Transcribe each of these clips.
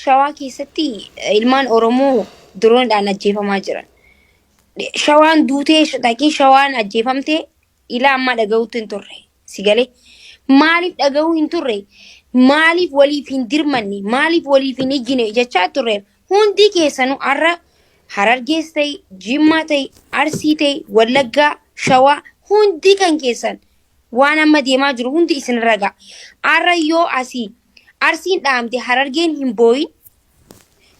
Shawaa keessatti ilmaan Oromoo diroonidhaan ajjeefamaa jiran. Shawaan duutee dhaqii shawaan ajjeefamtee ilaa ammaa dhaga'uutti hin turre. Si galee maaliif dhaga'uu hin turre? Maaliif waliif hin dirmanne? Maaliif waliif hin ijjine jechaa turre? Hundi keessanuu har'a Harargees ta'e, Jimmaa ta'e, Arsii ta'e, Wallaggaa, Shawaa hundi kan keessan waan amma deemaa jiru hundi isinirra ga'a. Har'a yoo asii Arsiin dhaamte Harargeen hin boo'in,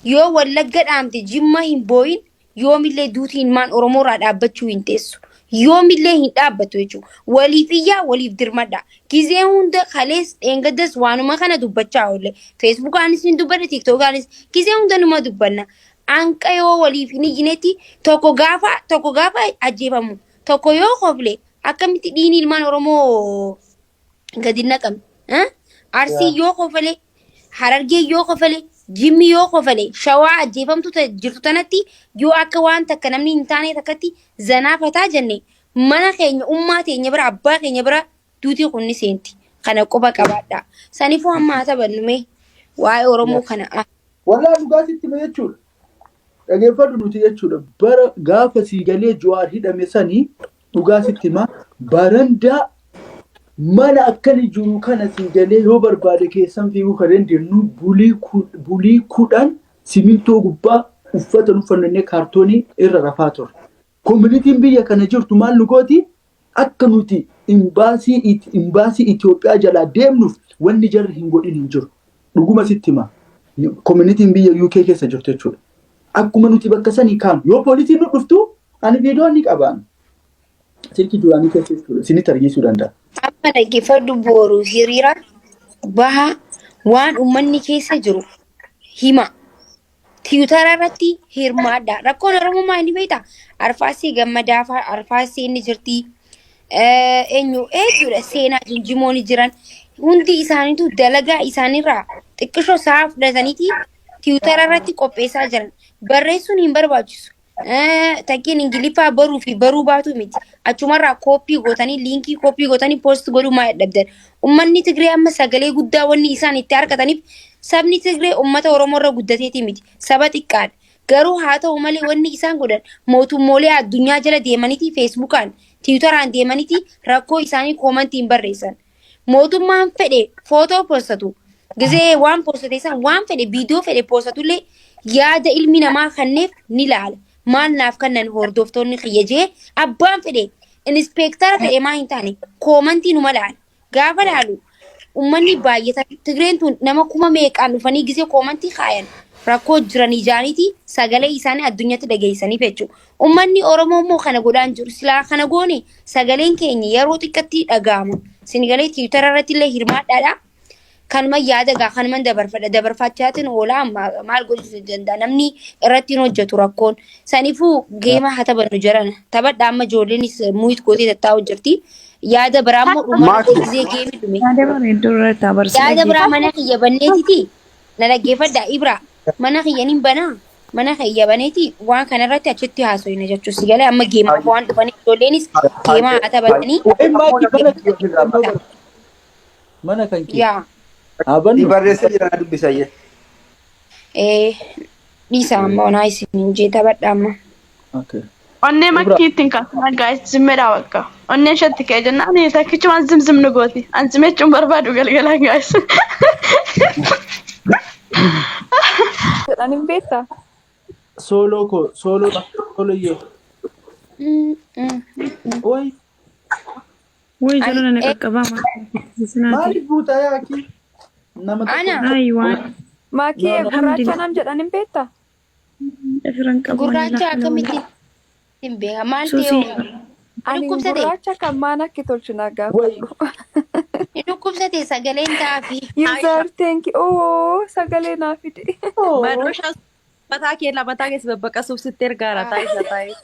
yoo Wallagga dhaamte Jimma hin boo'in, yoomillee duuti ilmaan Oromoo irraa dhaabbachuu hin teessu. Yoomillee hin dhaabbattu jechuudha. Waliif iyyaa waliif dirmadha. Gizee hunda kalees dheengaddas waanuma kana dubbachaa oolle. Feesbuukaanis ni dubbanna, tiiktookaanis gizee hunda numa dubbanna. Anqa yoo waliif hin iyyinetti tokko gaafa ajjeefamu tokko yoo kofle akkamitti dhiigni ilmaan Oromoo gadi hin naqamne? Eh? Arsii yoo kofale, Harargee yoo kofale, Jimmi yoo kofale, Shawaa ajjeefamtu jirtu tanatti yoo akka waan takka namni hin taane takkatti zanaa fataa jenne, mana keenya, ummaa teenya bira, abbaa keenya bira duutii kun ni seenti. Kana quba qabaadha. Saniifuu amma haa taphannu mee waa'ee Oromoo kana. Ah. Wallaa dhugaa sitti hima jechuudha. Dhageeffadhu, nuti jechuudha. Bara gaafa sii galee Jawaar hidhame sanii, dhugaa sitti hima, barandaa mana akkani jiru kana sii galee yoo barbaade keessan fiiguu kan dandeenyu bulii 10 simintoo gubbaa uffata nu uffannee kaartoonii irra rafaa turre. Communityn biyya kana jirtu maal nu gooti? Akka nuti imbaasii Itoophiyaa jalaa deemnuuf wanni jarri hin godhin hin jiru. Dhuguma sitti hima. Communityn biyya UK keessa jirtu jechuudha. Akkuma nuti bakka sanii kaanu yoo poolisiin nu dhuftu, ani viidiyoo ni qabaan. Silkii duraanii keessa jechuudha. Isinitti argisiisuu danda'a. Amma dhaggeeffadhu, booru hiriira baha, waan uummanni keessa jiru hima. Tiwutara irratti hirmaadha. Rakkoon Oromummaa inni beektaa? Arfaasii Gammadaa fa'aa, Arfaasii inni jirti. Eenyu hedduudha, seenaa jimjimoo ni jiran. Hundi isaaniitu dalagaa isaaniirraa xiqqishoo sa'a fudhataniiti tiwutara irratti qopheessaa jiran. Barreessuun hin barbaachisu. Takkiin Ingiliffaa baruu fi baruu baatu miti. Achumarraa copy gootanii, liinkii copy gootanii post godhuu maa dadhabdan? Uummanni Tigree amma sagalee guddaa wanni isaan itti harkataniif sabni Tigree uummata Oromoo irra guddateeti miti. Saba xiqqaadha. Garuu haa ta'u malee wanni isaan godhan mootummoolee addunyaa jala deemaniiti Feesbuukaan, Tiwiitaraan deemaniiti rakkoo isaanii commentiin barreessan. Mootummaan fedhe footoo postatu. Gizee waan postate san, waan fedhe viidiyoo fedhe postatullee, yaada ilmi namaa kanneef ni laala. Maal naaf kannan hordoftoonni kiyya jee abbaan fedhe inspeektara fedhe maa hin taane commentii numa laala. Gaafa laalu uummanni baay'atan Tigreen tun nama kuma meeqaan dhufanii gizee commentii kaayan rakkoo jiran ijaaniiti sagalee isaanii addunyaatti dhageessaniif jechuudha. Uummanni Oromoo immoo kana godhaan jiru. Silaa kana goone sagaleen keenya yeroo xiqqatti dhaga'ama. Sinigalee Tiwutara irratti illee hirmaadhaadha. Kanuma yaada gaa kanuman dabarfadha. Dabarfachaatiin oolaa, amma maal gochuu danda'a? Namni irratti hin hojjetu rakkoon. Saniifuu game haa taphannu jarana. Taphadha, amma ijoolleenis mute gootee tattaa'u jirti. Yaada biraa immoo dhuma Maaki. gisee game dhume. Yaada bareedduu irratti dabarsi. Yaada biraa mana kiyya banneetiti. Na dhaggeeffadha Ibra. Mana kiyya nin banaa. Mana kiyya baneeti waan kanarratti achitti haasofna jechuun si galee amma gamemaaf waan dhufaniif ijoolleenis game haa taphatanii. Waa'ee maakii mana mana kan kee. Yaa. Haa Si bannu. barreessee jira, na dubbisayyee. Dhiisa, amma onaa isin hin jee, taphadha amma. Okay. Onnee Ibra. Makkii ittiin kaasna guys, zimmeedha bakka. Onneen shatti ka'e jennaan takkichumaan zimzim nu gooti. An zimechuun barbaadu galgalaan guys. Jedhan hin beektaa? Sooloo koo, sooloo, sooloyyee. Way. Way jala na qaqqabaa maal? Maaliif buutaa yaaki? Nama tokko. Ana. Ay waan. Maakii, No, no. gurraacha nam jedhan hin beektaa? Firan qabu. Gurraacha akkamitti hin beeka? Maal ta'e Suusii. hoo? Ani Dhukkubsate. gurraacha kan maan akki tolchu na Way. gaafadhu. Ni dhukkubsate, sagaleen ta'aafi. User, thank you. Oh, sagalee naa fide. Madooshaa mataa kee mataa keessa babbaqasuuf sitti ergaara taa'isa taa'e.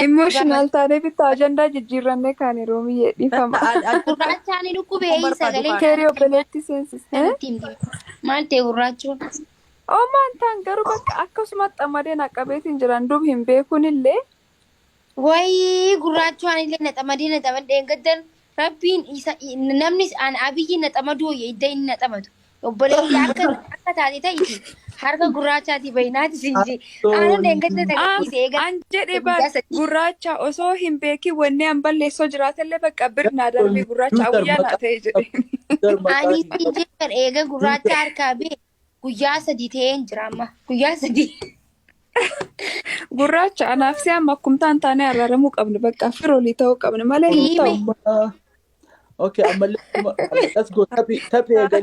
Emotional taanee bitta ajandaa jijjiirrannee kaane, roomiyyee dhiifama. Gurraachaan ni dhukkubee sagaleen. Keerii obboleetti seensiste. Nutti himti. Maal ta'e gurraachuun? Oh, maan ta'an garuu bakka akkasumatti xamadee naqabeetiin jiran dub hin beekuun illee. Wayii, gurraachaan illee na xamadee, na xamadee gaddan rabbiin isa namni an Abiyyi na xamaduu idda inni na xamadu. Obboleetti akka taate ta'iti harka gurraachaati bayinaati siin jee. Aanan eeggatte takkisiise eegaa. An jedhe bar Guyyaa 3. Gurraacha osoo hin beekin wanni an balleessoo jiraatellee bakka bir naa darbee gurraacha awwiyyaa naa ta'e jedhe. Ani siin jee bar eega gurraacha harkaa bee guyyaa 3 ta'een jira amma. Guyyaa 3. Gurraacha anaaf si amma akkumtaan taanee araaramuu qabnu, bakka firoolii ta'uu qabnu malee hin ta'u. Okay, ammallee let's go, taphii eegalee.